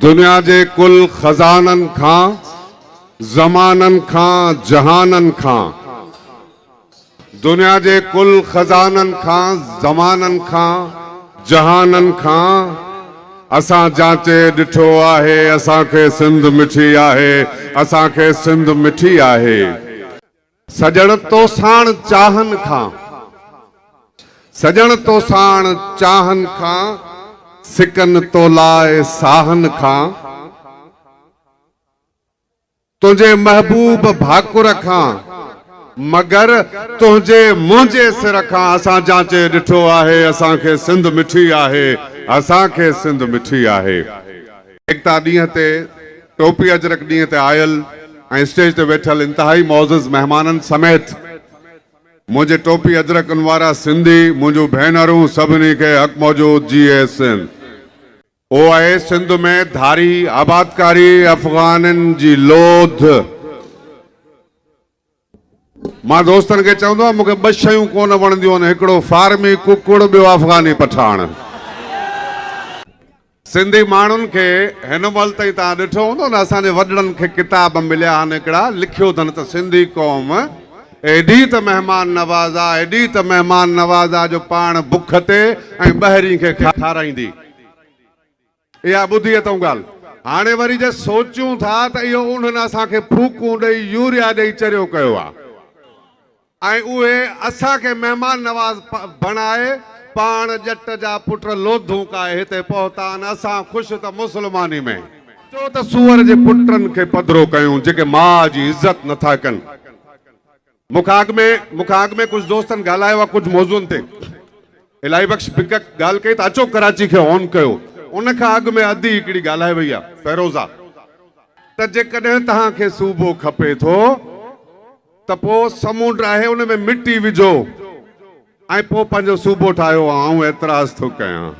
دنيا جي ڪل خزانن کان، زمانن کان، جهانن کان. دنيا جي ڪل خزانن کان، زمانن کان، جهانن کان، اسان جانچي ڏٺو آهي، اسان کي سنڌ مٺي آهي، اسان کي سنڌ مٺي آهي. سڄڻ توساڻ چاهن کان، سڄڻ توساڻ چاهن کان، سڪن تولاء ساهن کان. تنهنجي محبوب ڀاڪر کان، مگر تنهنجي منهنجي سر کان اسان جانچي ڏٺو آهي، اسان کي سنڌ مٺي آهي، اسان کي سنڌ مٺي آهي. ايڪتا ڏينهن تي ٽوپي اجرڪ ڏينهن تي آيل ۽ اسٽيج تي ويٺل انتهائي معزز مهمانن سميت منهنجي ٽوپي اجرڪن وارا سنڌي منهنجون ڀينرون سڀني کي حق موجود جيئي سنڌ. او آهي سنڌ ۾ ڌاري آبادڪاري افغانين جي لوڌ. مان دوستن کي چوندو آهيان مون کي ٻه شيون ڪونه وڻنديون آهن هڪڙو فارمي ڪڪڙ ٻيو افغاني پٺاڻ. سنڌي ماڻهن کي هن مهل تائين توهان ڏٺو هوندو نه اسان جي وڏڙن کي ڪتاب مليا آهن هڪڙا لکيو اٿن ته سنڌي قوم ايڏي ته مهمان نواز آ ايڏي ته مهمان نواز آ جو پاڻ بک تي ۽ ٻهرين کي کارائيندي. اها ٻڌي اٿئون ڳالهه. هاڻي وري جي سوچيون ٿا ته اهو انهن اسان کي ڦوڪون ڏئي يوريا ڏئي چريو ڪيو آ ۽ اهي اسان کي مهمان نواز بڻائي پاڻ ڄٽ جا پٽ لوڌون ڪاهي هتي پهتا آهن اسان خوش ته مسلماني ۾. چئو ته سوئر جي پٽن کي پڌرو ڪيون جيڪي ماء جي عزت نٿا ڪن. مون کان اڳ ۾ مون کان اڳ ۾ ڪجهه دوستن ڳالهايو آهي ڪجهه موضوعن تي. الاهي بخش بڪڪ ڳالهه ڪئي ته اچو ڪراچي کي آن ڪيو. ان کان اڳ ۾ ادي هڪڙي ڳالهائي وئي آهي فيروزه ته جيڪڏهن توهان کي صوبو کپي ٿو ته پوء سمونڊ آهي ان ۾ مٽي وجهو ۽ پوء پنهنجو صوبو ٺاهيو. آئون اعتراض ٿو ڪيان.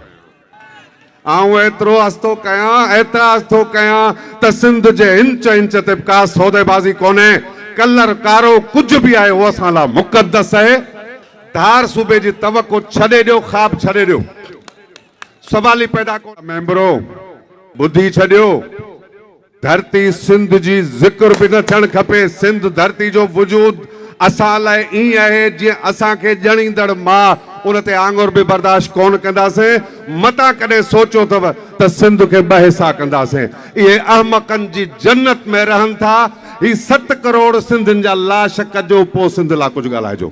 آئون اعتراض ٿو ڪيان، اعتراض ٿو ڪيان ته سنڌ جي انچ انچ تي به ڪا سوديبازي ڪونهي. ڪلر ڪارو ڪجهه به آهي اهو اسان لاء مقدس آهي. ڌار صوبي جي توقع ڇڏي ڏيو، خواب ڇڏي ڏيو. سوال ئي پيدا ڪونه. ميمبرو! ٻڌي ڇڏيو. ڌرتي سنڌ جي ذڪر به نه ٿيڻ کپي، سنڌ ڌرتي جو وجود اسان لاء ائين آهي جيئن اسان کي ڄڻيندڙ ماء، ان تي آڱر به برداشت ڪونه ڪنداسين، متان ڪڏهن سوچيو اٿو ته سنڌ کي ٻه حصا ڪنداسين، اهي احمقن جي جنت ۾ رهن ٿا، هي ست ڪروڙ سنڌين جا لاش ڪجو پوء سنڌ لاء ڪجهه ڳالهائجو.